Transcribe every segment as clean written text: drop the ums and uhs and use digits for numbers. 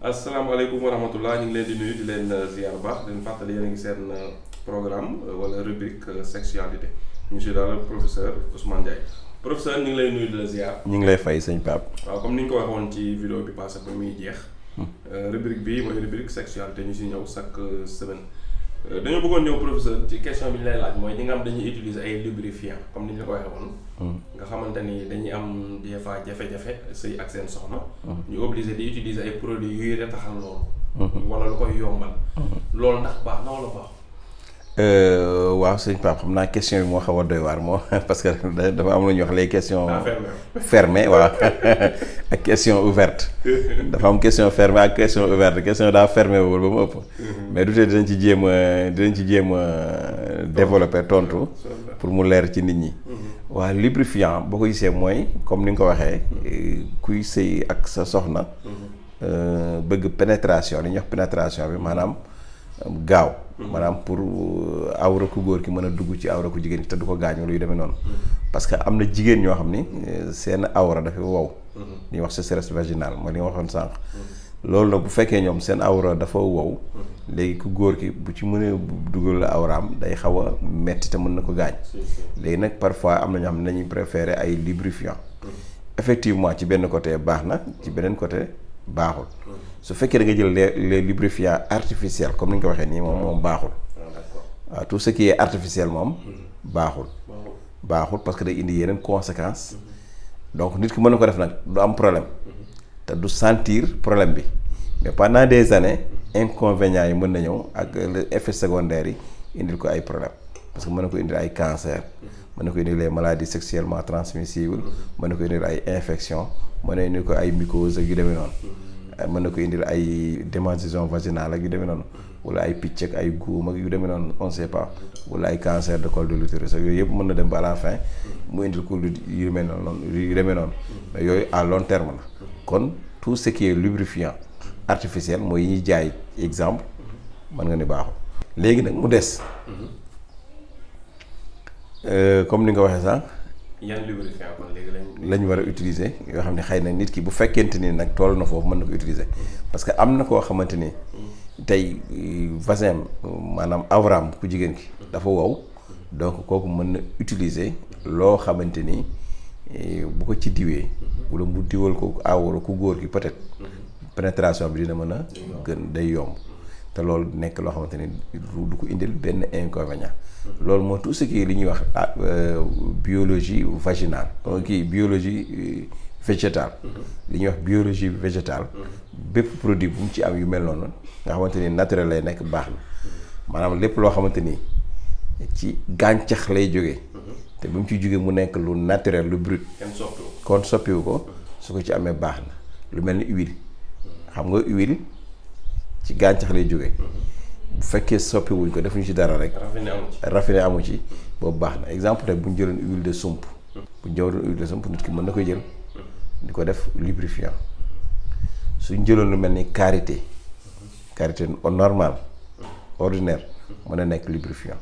asalaamaaleykum wa rahmatullah ñu ngi leen di nuyu di leen ziar bu baax di leen fàttali yéen a ngi seen programme wala rubrique sexualité monsieur daal professeur Ousmane Ndiaye professeur ñu ngi lay nuyu di la ziar. ñu ngi lay fay sëñ Pape. waaw comme ni ñu ko waxoon ci vidéo bi passé ba muy jeex. rubrique bi mooy rubrique sexualité ñu si ñëw chaque semaine. dañoo bëggoon ñëw professeur ci question bi ñu lay laaj mooy ñi nga xam dañuy utiliser ay lubrifiant comme ni ñu la ko waxee woon. nga xamante ni dañuy am des fois jafe-jafe sëy ak seen soxna. ñu obligé di utiliser ay produits yuy retaxal loolu. wala lu koy yombal. loolu ndax baax na wala baax. waaw sëñ Pape xam naa question bi moo xaw a doy waar moo parce que dafa am lu ñuy wax les questions fermées waaw ak question ouverte dafa am question fermée ak question ouverte question daa fermé wul ba mu ëpp mais du tee dinañ ci jéem a développer tontu pour mu leer ci nit ñi waaw lubrifiant boo ko gisee mooy comme ni nga ko waxee kuy sëy ak sa soxna bëgg pénétration li ñuy wax pénétration bi maanaam gaaw maanaam pour awra ku góor ki mën a dugg ci awra ku jigéen ki te du ko gaañu luy demee noonu parce que am na jigéen ñoo xam ni seen awra dafa wow li ñuy wax sécheresse vaginale mooy li nga waxoon sànq loolu nag bu fekkee ñoom seen awra dafa wow léegi ku góor ki bu ci mënee dugal awraam day xaw a metti te mën na ko gaañ léegi nag parfois am na ñoo xam ne dañuy préférer ay lubrifiant effectivement ci benn côté baax na ci beneen côté baaxul su fekkee da nga jël les lubrifiants artificiels comme ni nga ko waxee nii moom baaxul waaw tout ce qui est artificiel moom baaxul parce que day indi yeneen conséquences donc nit ki mën na ko def nag du am problème te du sentir problème bi mais pendant des années inconvénients yi mën na ñëw ak les effets secondaires yi indil ko ay problème parce que mën na ko indil ay cancer mën na ko indil les maladies sexuellement transmissibles mën na ko indil ay infections mën na indil ko ay mycoses ak yu demee noonu mën na ko indil ay démangeaison vaginale ak yu demee noonu wala ay picc ak ay góom ak yu demee noonu on sait pas wala ay cancer de col de l'utérus ak yooyu yëpp mën na dem ba à la fin mu indil ko yu demee noonu mais yooyu à long terme la kon tout ce qui est lubrifiant artificiel mooy yi ñuy jaay exemple mën nga ni baaxul léegi nag mu des comme ni nga waxee sànq yan lubrifiant kon léegi lañ war a utiliser yoo xam ne xëy na nit ki bu fekkente ni nag toll na foofu mën na ko utiliser parce que am na koo xamante ni tey vaccin maanaam awraam ku jigéen ki dafa wow donc kooku mën na utiliser loo xamante ni bu ko ci diwee wala mu diwal ko awra ku góor ki peut-être pénétration bi dina mën a gën day yomb te loolu nekk loo xamante ni du ko indil benn inconvénient loolu moo tout ce qui li ñuy wax biologie vaginale kii biologie végétale li ñuy wax biologie végétale bépp produit bu mu ci am yu mel noonu nga xamante ni naturel lay nekk baax na maanaam lépp loo xamante ni ci gàncax lay jógee te bu mu ciy jógee mu nekk lu naturel lu brut kon soppiwu ko su ko ci amee baax na lu mel ni huile xam nga huile ci gàncax lay jógee bu fekkee soppi wuñ ko defuñu ci dara rek raffiné amu ci boobu baax na exemple tey bu ñu jëloon huile de sump bu ñu jëloon huile de sump nit ki mën na koy jël di ko def lubrifiant suñ jëloon lu mel ni karité normal ordinaire mën na nekk lubrifiant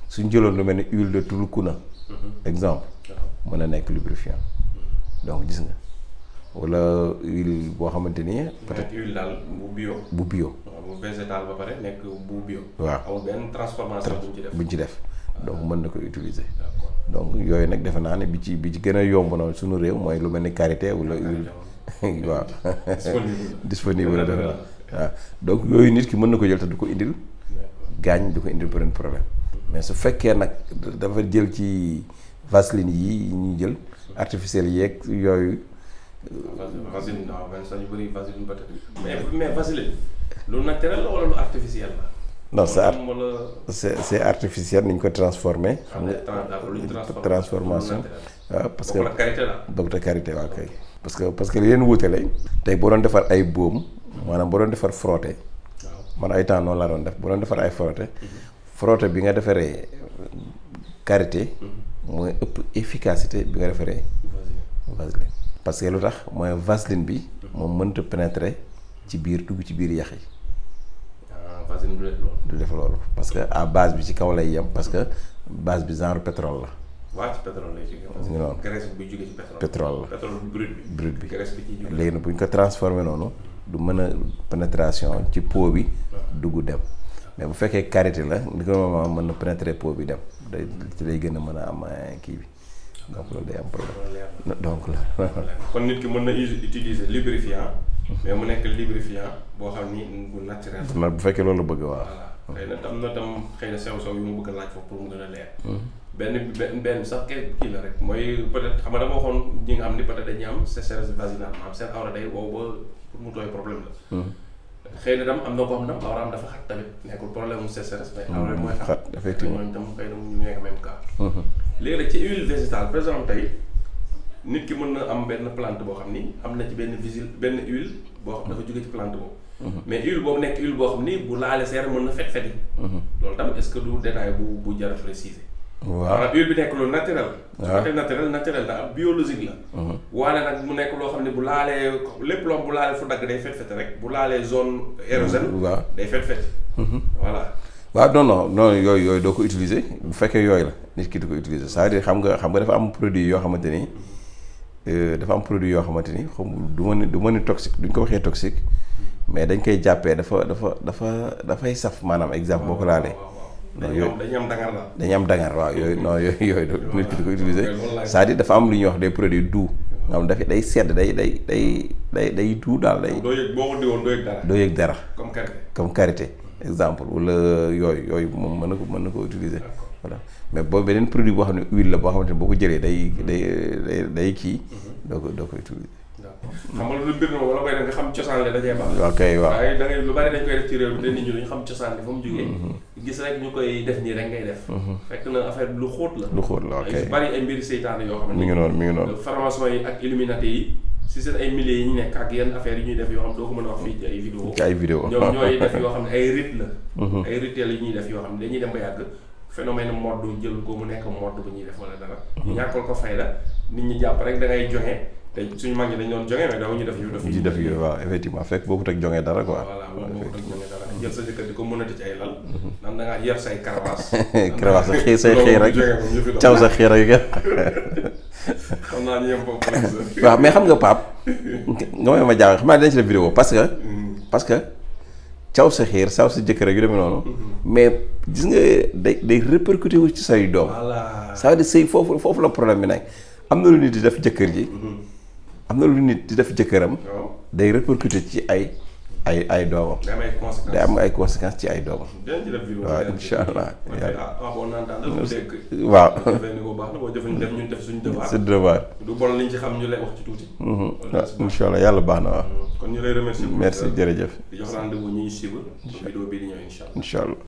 suñ jëloon lu mel ni huile de tulukuna exemple mën na nekk lubrifiant donc gis nga wala huile boo xamante ni peut-être huile daal bu bio bu végétal ba pare nekk bu bio waaw amul benn transformation buñ ci def donc mën na ko utiliser donc yooyu nag defe naa ne bi ci gën a yomb na suñu réew mooy lu mel ni karité wala huile waaw disponible la defe naa waaw donc yooyu nit ki mën na ko jël te du ko indil gaañ du ko indil beneen problème mais su fekkee nag dafa jël ci vaseline yi ñuy jël artificiel yeeg yooyu vaseline waaw sax ñu bëri vaseline peut-être mais vaseline lu naturel la wala lu artificiel la. non c'est artificiel ni ñu ko transformé. xam nga transformation. waaw parce que bokk na karité waaw kay. parce que li leen wuute lay. tey boo doon defar ay baume maanaam boo doon defar frotté. man ay temps noonu laa doon def boo doon defar ay frotté. frotté bi nga defaree karité. mooy ëpp efficacité bi nga defaree vaseline. parce que lu tax mooy vaseline bi moom mënta pénétrer ci biir dugg ci biir yax yi. vaseline du def loolu parce que à base bi ci kaw lay yem parce que base bi genre pétrole la. waaw ci pétrole lay jógee. parce que graisse bi jógee ci pétrole. pétrole la pétrole brut bi. brut bi graisse bi ciy jógee. léegi nag bu ñu ko transformé noonu du mën a pénétration ci peau bi dugg dem mais bu fekkee karité la li ko normalement mën na pénétrer peau bi dem day ci lay gën a mën a am kii bi donc loolu day am problème donc la kon nit ki mën na utiliser lubrifiant mais mu nekk lubrifiant boo xam ni bu naturel bu fekkee loolu bëgg waaw xëy na tam xëy na sew yu mu bëgg a laaj foofu pour mu gën a leer benn sax kii la rek mooy peut-être xam nga dama waxoon ñi nga xam ni peut-être dañuy am sécheresse vaginale maanaam seen awra day wow ba pour mu tooy problème la xëy na am na koo xam ne awraam dafa xat tamit nekkul problème mu sécheresse mais awra mooy xat effectivement ñooñu tam xëy na ñu nekk même cas léegi nag ci huile végétale par exemple tey nit ki mën na am benn plante boo xam ni am na ci benn huile boo xam dafa jóge ci plante boobu mais huile boobu nekk huile boo xam ni bu laale seer mën na fet-feti loolu tam est-ce que du détail bu jar a préciser waaw huile bi nekk lu naturel naturel da ab biologique la waane nag mu nekk loo xam ne bu laalee lépp loo xam bu laalee fu dagg day fet-feti rek bu laalee zone érogène day fet-feti voilà waaw non yooyu doo ko utiliser bu fekkee yooyu la nit ki du ko utiliser c'est-à-dire xam nga dafa am produit yoo xamante ni du ma ni toxique duñ ko waxee toxique mais dañ koy jàppee dafay saf maanaam exemple boo ko laalee dañu am dangar waaw yooyu non yooyu nit ki du ko utiliser c'est-à-dire dafa am lu ñuy wax des produits doux nga xam dafa day sedd day doux daal day doo yëg boo ko diwoon doo yëg dara comme karité exemple wala yooyu moom mën na ko utiliser voilà mais boobu beneen produit boo xam ne huile la boo xamante ne boo ko jëlee day kii doo ko utiliser xam nga lu mbir mi wala koy def nga xam cosaan la dajee baax ok waaw waaye da ngay lu bari dañ koy def ci réew mi te nit ñi duñ xam cosaan bi fa mu jógee gis rek ñu koy def nii rek ngay def fekk na affaire bi lu xóot la ok yu bari ay mbiri seytaane yoo xam ne mi ngi noonu formation yi ak illuminati yi si seen ay milliers yi ñu nekk ak yenn affaires yi ñuy def yoo xam doo ko mën a wax fii ci ay vidéo ñoom ñooy def yoo xam ne ay rite la ay rituel yi ñuy def yoo xam ne dañuy dem ba yàgg phénomène mode jël ko mu nekk mode bu ñuy def wala dara ñu ñàkkal ko fay la nit ñi jàpp rek da ngay joxe te suñu mag ñi dañ doon joxe mais daw ñu def yu waaw effectivement fekk boobu teg joxe dara quoi voilà boobu teg joxe dara jël sa jëkkër di ko mënati ci ay lal nan da ngaa yar say karawaas say xëy rek caw sa xëy rek xam naa ñu yem foofu waaw mais xam nga Pape nga may ma jaaxal xam naa dinañ ci def vidéo parce que caw sa xiir saw sa jëkkër ak yu demee noonu mais gis nga day répercuté wu ci say doom ça veut dire sëy foofu la problème bi nekk am na lu nit di def jëkkër ji am na lu nit di def jëkkëram day répercuté ci ay doomam day am ay conséquences ci ay doomam waaw insha allah waaw sa devoir du bon liñ ci xam ñu lay wax ci tuuti waaw insha allah yàlla baax na waaw kon ñu lay remercier merci jërëjëf di jox rendez-vous ñuy suivre vidéo bi di ñëw insha allah